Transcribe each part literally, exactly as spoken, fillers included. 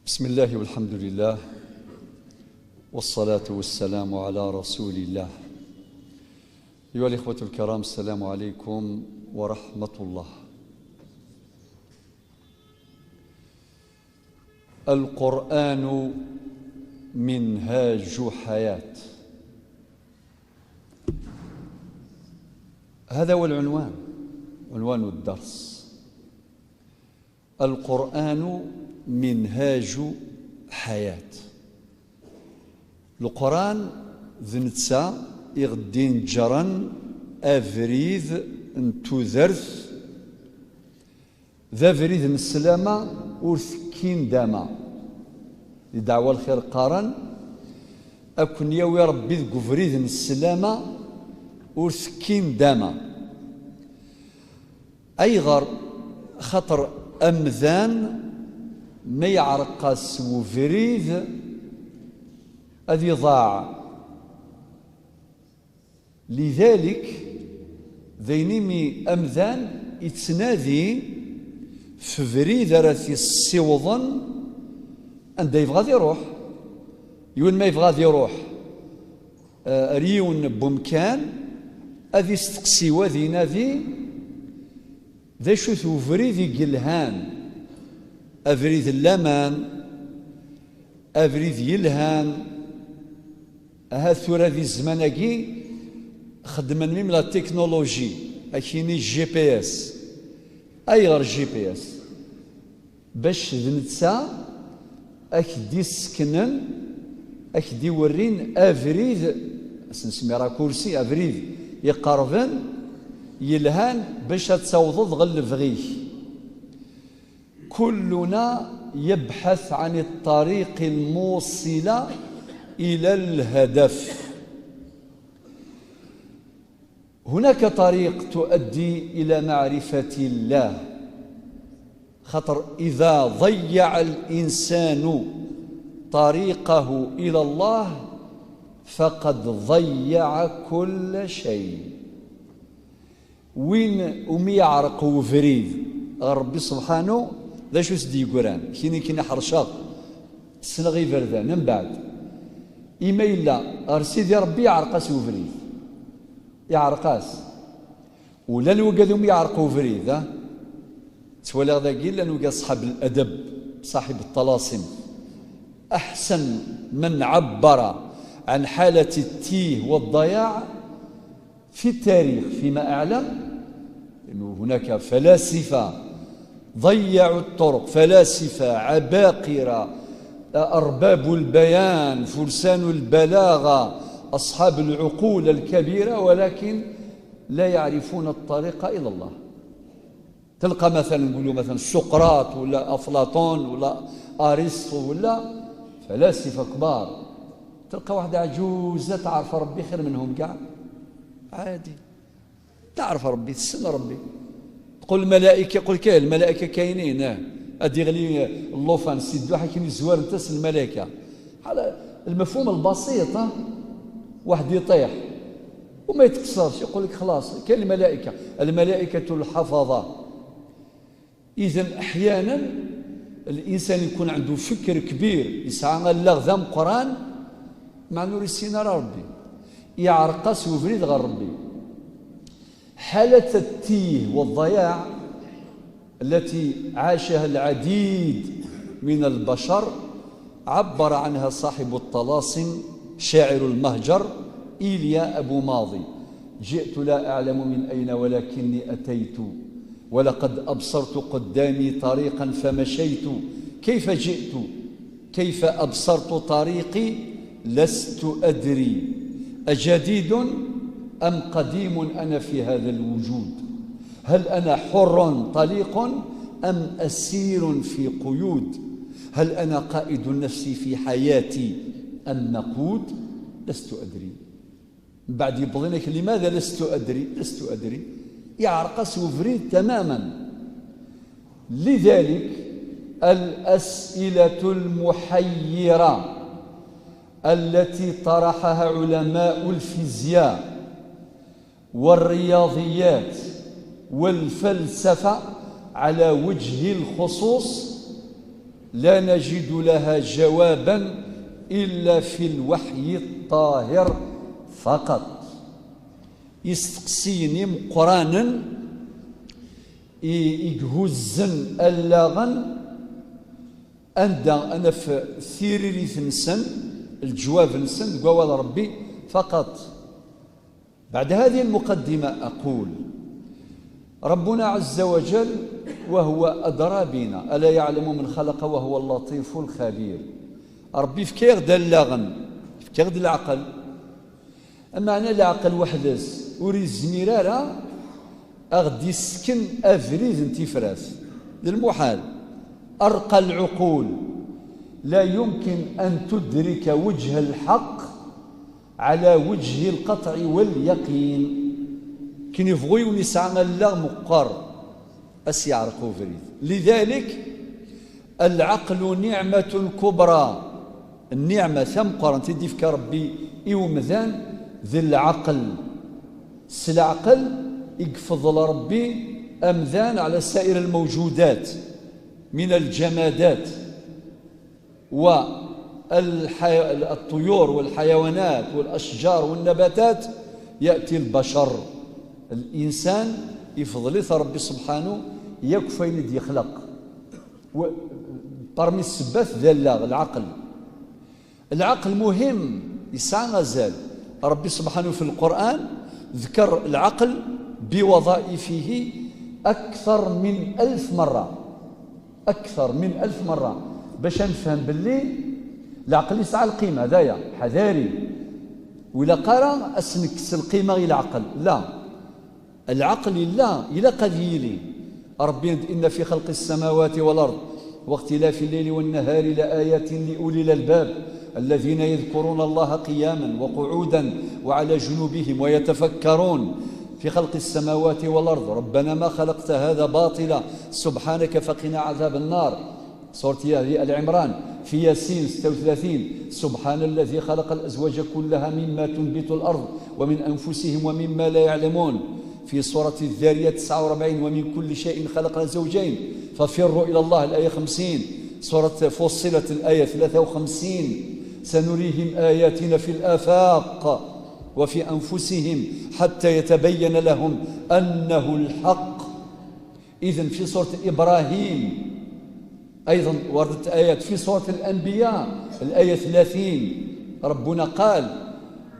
بسم الله والحمد لله والصلاة والسلام على رسول الله. أيها الإخوة الكرام، السلام عليكم ورحمة الله. القرآن منهاج حياة. هذا هو العنوان، عنوان الدرس. القرآن منهاج حياة. Leqran d netta i ɣ-d-ineǧǧren abrid n tudert, d abrid n sslama ur tekkin dama. Di ddeɛwa lxir qqaren, ad ken-yawi Rebbi deg ubrid n sslama ur tekkin dama. Ayɣer? Xaṭer amdan ma yeɛreq-as webrid ad iḍaɛ. Lidalik, d ayen imi amdan ittnadi f ubrid ara t-yessiwḍen anda yebɣa ad iruḥ. Yiwen ma yebɣa ad iruḥ eh, ar yiwen n wemkan, ad isteqsi wa ad inadi d acu-t ubrid i yelhan, abrid n laman, abrid yelhan. Ahat tura di zzman-agi xeddmen même la technologie, akini G P S. Ayɣer G P S? Bac d netta ak-d-isseknen, ak-d-iwerrin abrid, ad s-nsemmi raccourci, abrid iqerben, yelhan bac ad tawḍeḍ ɣer lebɣi-k. كلنا يبحث عن الطريق الموصلة إلى الهدف. هناك طريق تؤدي إلى معرفة الله. خاطر إذا ضيع الإنسان طريقه إلى الله فقد ضيع كل شيء. Win umi yeɛreq ubrid ɣer Rebbi Sebḥanu, d acu i s-d-yeggran? Kini kini ḥerceɣ, ssneɣ iberdan, mbeɛd. Ima yella ɣer Sidi Rebbi yeɛreq-as ubrid. Yeɛreq-as. Ula n wigad umi yeɛreq ubrid, ha? Ttwaliɣ dagi llan wigad ṣḥab ladab, ṣaḥib ṭṭalasim. أحسن من عبر عن حالة التيه والضياع في التاريخ فيما أعلم، لأنه هناك فلاسفة ضيعوا الطرق، فلاسفة، عباقرة، أرباب البيان، فرسان البلاغة، أصحاب العقول الكبيرة، ولكن لا يعرفون الطريق إلى الله. تلقى مثلًا، نقولوا مثلًا سقراط ولا أفلاطون ولا أرسطو ولا فلاسفة كبار، تلقى واحدة عجوزة تعرف ربي خير منهم كاع، عادي، تعرف ربي، تسن ربي. تقول الملائكة، يقول لك: "إيه، الملائكة كاينين، آه. أدي غلي اللوفان سي الدوحة كاين الزوار نتاس الملائكة." على المفهوم البسيط، ها؟ واحد يطيح وما يتكسرش، يقول لك: "خلاص، كاين الملائكة، الملائكة الحفظة." إذن أحيانًا الإنسان يكون عنده فكر كبير، يسعى الله ذا مقران، مع أنه يسين ربي، يعرقس وبريد غير ربي. حالة التيه والضياع التي عاشها العديد من البشر عبر عنها صاحب الطلاسم شاعر المهجر إيليا أبو ماضي: "جئت لا أعلم من أين ولكني أتيت، ولقد أبصرت قدامي طريقا فمشيت. كيف جئت؟ كيف أبصرت طريقي؟ لست أدري، أجديد أم قديم أنا في هذا الوجود؟ هل أنا حر طليق أم أسير في قيود؟ هل أنا قائد نفسي في حياتي أم مقود؟ لست أدري." من بعد يبضينك: "لماذا لست أدري؟ لست أدري." يعرقس وفريد تمامًا. لذلك الأسئلة المحيرة التي طرحها علماء الفيزياء والرياضيات والفلسفة على وجه الخصوص لا نجد لها جوابا إلا في الوحي الطاهر فقط. Isteqsiyen imeqqranen i, i ihuzzen allaɣen, anda ad naf tiririt-nsen, leǧwab-nsen deg wawal Ṛebbi faqat. بعد هذه المقدمة أقول: ربنا عز وجل وهو أدرى بنا، ألا يعلم من خلق وهو اللطيف الخبير. Ṛebbi yefka-yaɣ-d allaɣen, yefka-yaɣ-d leɛqel. Ameɛna leɛqel weḥd-s ur yezmir ara a ɣ-d-yessken abrid n tifrat. D lmuḥal. أرقى العقول لا يمكن أن تدرك وجه الحق على وجه القطع واليقين. Akken yebɣu yiwen yesɛa allaɣ meqqer, a s-yeɛreq ubrid. لذلك العقل نعمة كبرى. Nniɛma tameqqrant i d-ifka Ṛebbi i umdan d leɛqel. S leɛqel i ifeḍḍel Ṛebbi amdan على سائر الموجودات من الجمادات. والحي-، الطيور والحيوانات والأشجار والنباتات، يأتي البشر. الإنسان يفضل ثر ربي سبحانه يكفي ندي يخلق. و-، parmi السبات ذا العقل. العقل مهم، يسعى غزال. ربي سبحانه في القرآن ذكر العقل بوظائفه أكثر من ألف مرة. أكثر من ألف مرة، باش نفهم باللي العقل يسعى القيمة. هذايا حذاري، ولا قرا أسنكس القيمة غير العقل، لا. العقل لا، إلا قد يلي. ربي يند: إن في خلق السماوات والأرض واختلاف الليل والنهار لآيات لأولي الألباب الذين يذكرون الله قياما وقعودا وعلى جنوبهم ويتفكرون في خلق السماوات والأرض ربنا ما خلقت هذا باطلا سبحانك فقنا عذاب النار. سورة يا-، آل عمران. في ياسين ستة وثلاثين: سبحان الذي خلق الأزواج كلها مما تنبت الأرض ومن أنفسهم ومما لا يعلمون. في سورة الذاريات تسعة وأربعين: ومن كل شيء خلقنا زوجين ففروا إلى الله، الآية خمسين. سورة فصلت، الآية ثلاثة وخمسين: سنريهم آياتنا في الآفاق وفي أنفسهم حتى يتبين لهم أنه الحق. إذن في سورة إبراهيم أيضًا وردت آيات، في سورة الأنبياء الآية ثلاثين ربنا قال: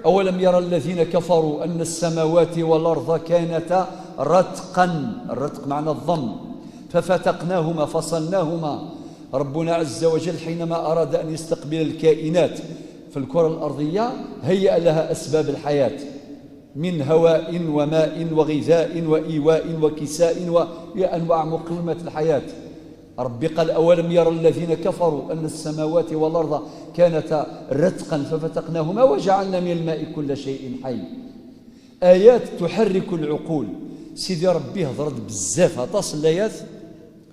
أولم ير الذين كفروا أن السماوات والأرض كانتا رتقا، الرتق معنى الضم، ففتقناهما، فصلناهما. ربنا عز وجل حينما أراد أن يستقبل الكائنات في الكرة الأرضية هيأ لها أسباب الحياة من هواء وماء وغذاء وإيواء وكساء وأنواع مقومات الحياة. ربي قال: أولم ير الذين كفروا أن السماوات والأرض كانتا رتقا ففتقناهما وجعلنا من الماء كل شيء حي. آيات تحرك العقول. سيدي ربي هضرت بزاف، aṭas n layat،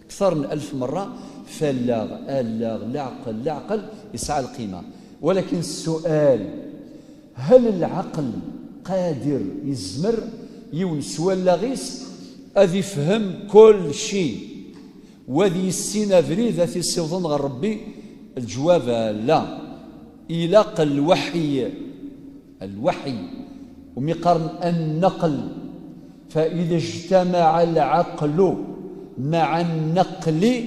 أكثر من ألف مرة، فاللاغ، اللاغ، العقل، العقل يسعى القيمة. ولكن السؤال: هل العقل قادر يزمر يونس ولا غيس أذي يفهم كل شيء؟ وذي السين أبريد أثي السيوضن غير ربي؟ الجواب لا. إلاق الوحي، الوحي، وميقارن النقل، فإذا اجتمع العقل مع النقل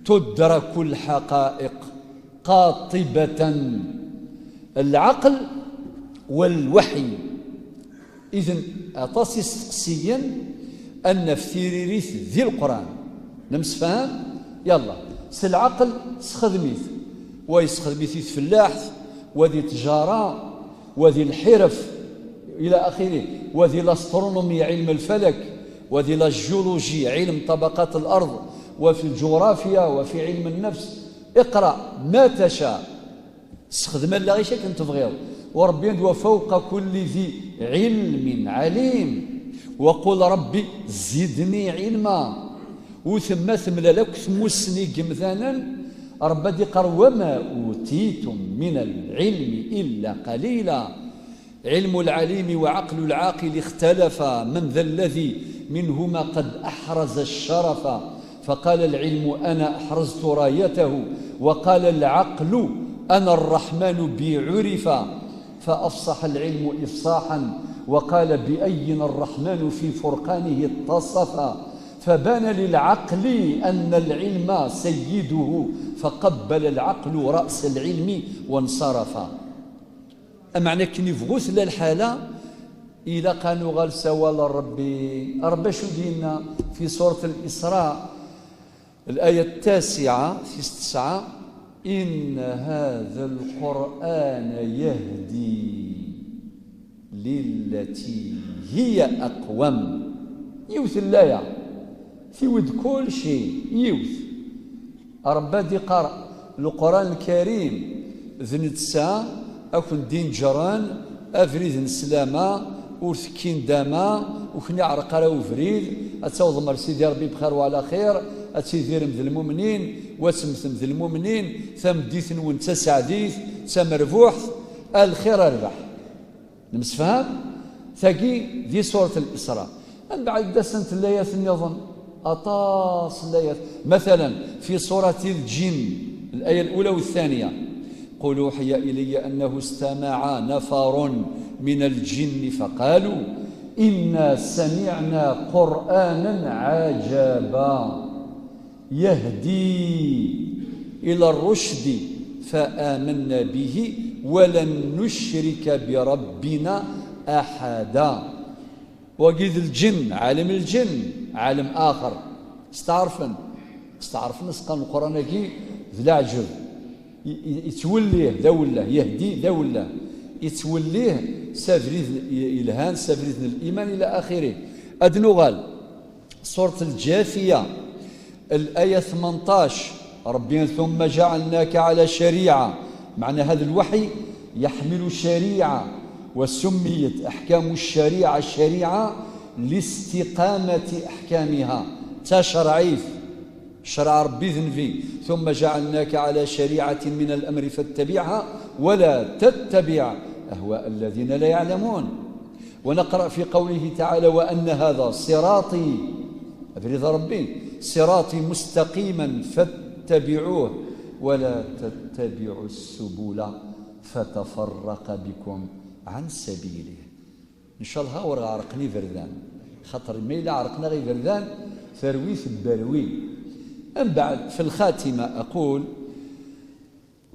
تدرك الحقائق قاطبة. العقل والوحي. إذن أطاس يستقسيا أن في تيريريت ذي القرآن نمسفهام، يلا، س العقل سخدميت، ويسخدميت في الفلاح، وذي تجارة، وذي الحرف، إلى آخره، وذي الأسترونومي، علم الفلك، وذي الجيولوجي، علم طبقات الأرض، وفي الجغرافيا، وفي علم النفس. اقرأ ما تشاء، سخدم الله غير شكل تبغيض. وربي عند وفوق كل ذي علم عليم. وقل: ربي زدني علما. وثم ثم لك ثموسني قمثانا، ربي دي قال: وما أوتيتم من العلم إلا قليلا. علم العليم وعقل العاقل اختلفا، من ذا الذي منهما قد أحرز الشرف؟ فقال العلم: أنا أحرزت رايته. وقال العقل: أنا الرحمن بي عرف. فأفصح العلم إفصاحا، وقال: بأين الرحمن في فرقانه اتصف؟ فبان للعقل أن العلم سيده، فقبل العقل رأس العلم وانصرف. Ameɛna akken ibɣu tella lḥala, ilaq ad nuɣal s awal n Ṛebbi. Ṛebbi acu d-yenna fi surat Al-Isra, الآية التاسعة, tis tesɛa: إن هذا القرآن يهدي للتي هي أقوم. Yiwet n laya, tiwi-d kulci, yiwet. Ṛebbi ad iqqar, Leqran Lkarim, d netta ad ken-d-inǧren abrid n sslama, ur tekkin dama, ur ken-iɛreq ara ubrid, ad tawḍem ar Sidi Ṛebbi bxir wa ɛla xir, ad tidirem d lmumnin, wa ad temmtem d lmumnin, tameddit-nwen d taseɛdit, d tamerbuḥt, a lxir a rrbeḥ. Nemsefham? Tagi di surat Al-Isra. Mbeɛd ad d-asent llayat nniḍen, aṭas n llayat. Mathalan, fi surat Al-Jinn, الآية الأولى والثانية: قل أوحي إلي أنه استمع نفر من الجن فقالوا إنا سمعنا قرآنا عجبا يهدي إلى الرشد فآمنا به ولن نشرك بربنا أحدا. Wagi d lǧenn, ɛalem lǧenn, ɛalem axer. Steɛṛfen. Steɛṛfen, as qqaren Leqran-agi d leɛǧeb. I-, i-, ittwellih d awelleh, yehdi d awelleh. Ittwellih s abrid i-, ilhan, s abrid n liman ila axirih. Ad nuɣal. Surat Al-Jafiya, الآية ثمنطاش, Ṛebbi: ثم جعلناك على شريعة. معنى هذا الوحي يحمل شريعة، وسميت أحكام الشريعة شريعة لاستقامة أحكامها. Tacerɛit, ccreɛ Ṛebbi d Nnbi. ثم جعلناك على شريعة من الأمر فاتبعها ولا تتبع أهواء الذين لا يعلمون. ونقرأ في قوله تعالى: وأن هذا صراطي, abrid n Ṛebbi, صراطي مستقيما فاتبعوه ولا تتبعوا السبل فتفرق بكم عن سبيله. Ncallah ur ɣ-ɛerqen iberdan, xaṭer ma yella ɛerqen-aɣ iberdan, terwi tebberwi. Mbeɛd, في الخاتمة أقول: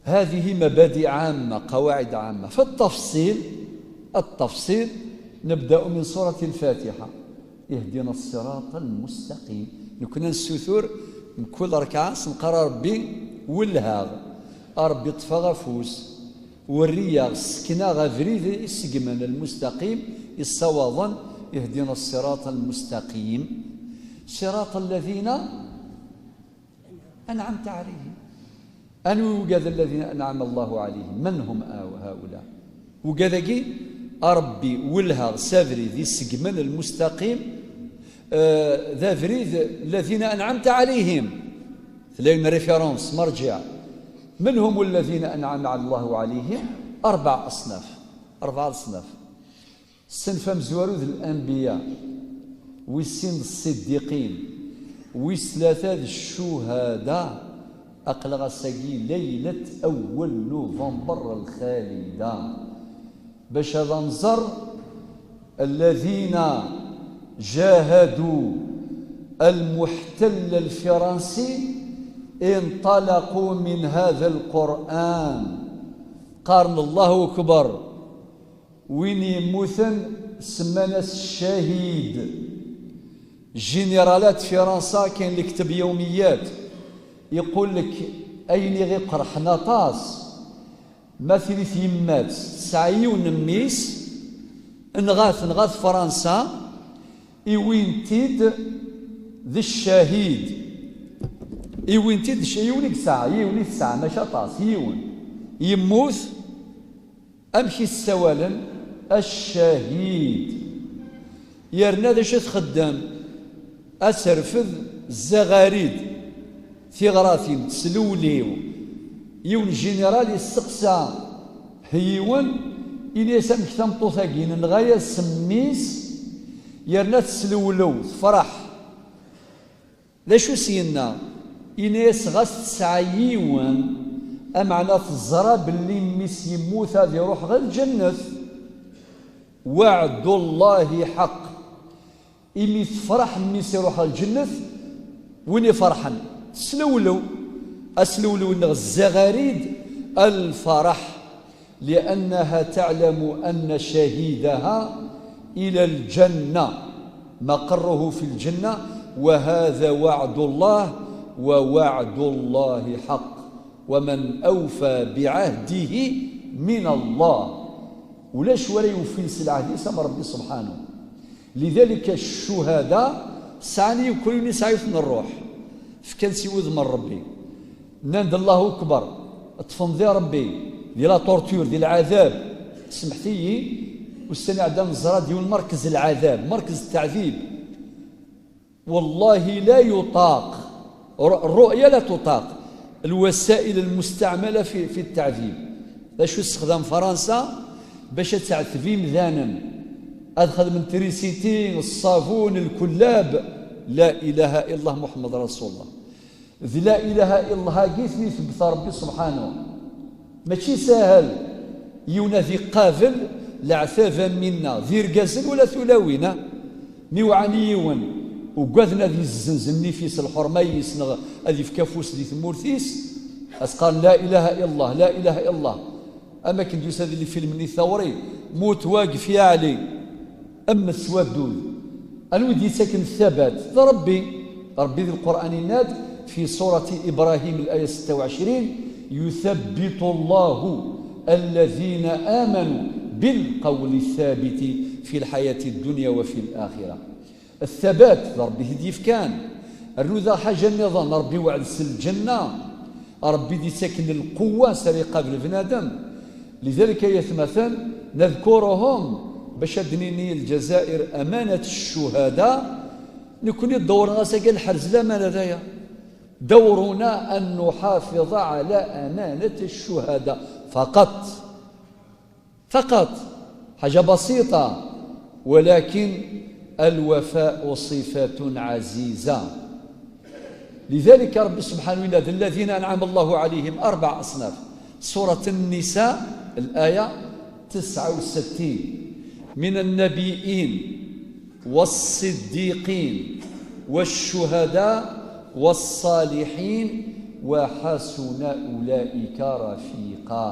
هذه مبادئ عامة، قواعد عامة. في التفصيل، التفصيل نبدأ من سورة الفاتحة، اهدنا الصراط المستقيم. Nekkni ad nessutur mkul ṛekɛa, ad s-neqqar: A Ṛebbi, welleh-aɣ, a Ṛebbi, ṭṭef-aɣ afus, werri-yaɣ, ssken-aɣ abrid iseggmen, المستقيم, yessawaḍen, اهدنا الصراط المستقيم، صراط الذين أنعمت عليهم. Anwi ugad الذين أنعم الله عليهم؟ من هم هؤلاء؟ Ugad-agi, a Ṛebbi, welleh-aɣ s abrid iseggmen, المستقيم, eh, d abrid الذين أنعمت عليهم. Tella une référence, مرجع. من هم الذين أنعم الله عليهم؟ أربع أصناف. أربع أصناف. Ssenf amezwaru d lanbiya, wis sin d ṣṣiddiqin, wis tlata d ccuhada. Aql-aɣ ass-agi laylat awwel nuvember lxalida, bac ad nẓer الذين جاهدوا المحتل الفرنسي انطلقوا من هذا القرآن. Qqaren: Allahu akbar. Win yemmuten semman-as ccahid. Général-a d Fransa, kayen lekteb yawmiyat, iqul lek ayen i ɣ-iqerḥen aṭas, ma tili tyemmat tesɛa yiwen n mmi-s, nɣa-t, nɣa-t Fransa, iwin-t-id d ccahid. Iwin-t-id d cc-, yiwen i yesɛa, yiwen i tesɛa, maca aṭas, yiwen. Yemmut, amek i s-ssawalen? Accahid. Yerna d acu i txeddem? Ad terfed zzaɣarid, tiɣratin, teslewliw. Yiwen général yesteqsa yiwen, ini-as: amek tameṭṭut-agi? Nenɣa-yas mmi-s, yerna teslewlew, tefreḥ. D acu s-yenna? Ini-as ɣas tesɛa yiwen, ameɛna teẓra belli mmi-s yemmut ad iruḥ ɣer lǧennet. Waɛdu Llahi ḥeqq. Imi tefreḥ mmi-s iruḥ ɣer lǧennet, win iferḥen, teslewlew. Aslewlew-nneɣ zzaɣarid alfaraḥ. لأنها تعلم أن شهيدها إلى الجنة، مقره في الجنة، وهذا وعد الله، ووعد الله حق، ومن أوفى بعهده من الله. Ulac wara yufin s lɛahd-is am Ṛebbi subḥanahu. Lidalika ccuhada sɛan yiwekriwen i sɛayet n ṛṛuḥ, fkan s i wudem n Ṛebbi. Nnan-d: "Allahu akbar, ṭṭfen di Ṛebbi, di la torture, di lɛadab." Semḥet-iyi, ussan iɛeddan neẓra-d yiwen merkez lɛadab, merkez teɛdib. Wallahi la yutaq. Ru-, الرؤية لا تطاق. الوسائل المستعملة في, في التعذيب. D acu tessexdam Fransa bac ad tɛetteb imdanen? Ad xedmen trisiti, ṣṣabun, lkullab. La ilaha illallah Muḥemmed Rasulullah. D la ilaha illallah-agi i ten-itebbet Ṛebbi subḥanahu. Mačči sahel yiwen ad iqabel leɛtab am winna, d irgazen wala tulawin, a? Mi wɛan yiwen, ugaden ad yezzenz nnif-is, lḥurma-is, neɣ ad yefk afus di tmurt-is, ad s-qqaren: "La ilaha illallah, la ilaha illallah." Am akken d-yusa di lfilm-nni Tawri: "Mut wagef ya Ɛli." Mmet s waddud. Anwa i d-yettaken thabat? D Ṛebbi. Ṛebbi di Lqur'an yenna-d, fi surati Ibrahim, laya ستة وعشرين: "يثبت الله الذين آمنوا بالقول الثابت في الحياة الدنيا وفي الآخرة." Thabat d Ṛebbi i t-id-yefkan. Rnu daɣ ḥaǧa nniḍen, Ṛebbi iweɛɛed s lǧenna. Ṛebbi i d-yettaken lqewwa s ara iqabel bnadem. Lidalika, ay atmaten, nadkuruhum, bac ad d-nini Lezzayer amanat ccuhada, nekni dewren-as-agi lḥerz lamana daya. دورنا أن نحافظ على أمانة الشهداء فقط. فقط. حاجة بسيطة، ولكن الوفاء صفة عزيزة. لذلك ربي سبحانه ينادي الذين أنعم الله عليهم أربع أصناف. سورة النساء، الآية تسعة وستين: "من النبيين والصديقين والشهداء والصالحين وحسن أولئك رفيقا."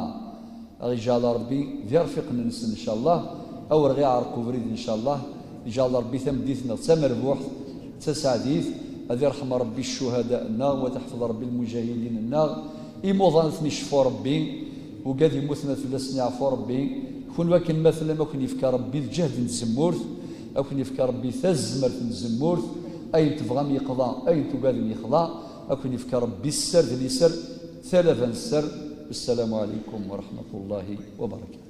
Ad iǧɛel Ṛebbi di rfiq-nsen, ncallah. Awer ɣ-iɛreq ubrid, ncallah. Iǧɛel Ṛebbi tameddit-nneɣ d tamerbuḥt, d taseɛdit. Ad irḥem Ṛebbi ccuhada-nneɣ, wa ad iḥfeḍ Ṛebbi lmujahidin-nneɣ. Imuḍan ad ten-icfu Ṛebbi, ugad yemmuten ad fell-asen yeɛfu Ṛebbi. Kunwi akken ma tellam, ad ken-yefk Ṛebbi lǧehd n tzemmurt, ad ken-yefk Ṛebbi tazmert n tzemmurt, ayen tebɣam yeqḍa, ayen tugadem yexḍa, ad ken-yefk Ṛebbi sser d liser, talaba n sser. Wassalamu ɛalaykum wa raḥmatullahi wa barakatuh.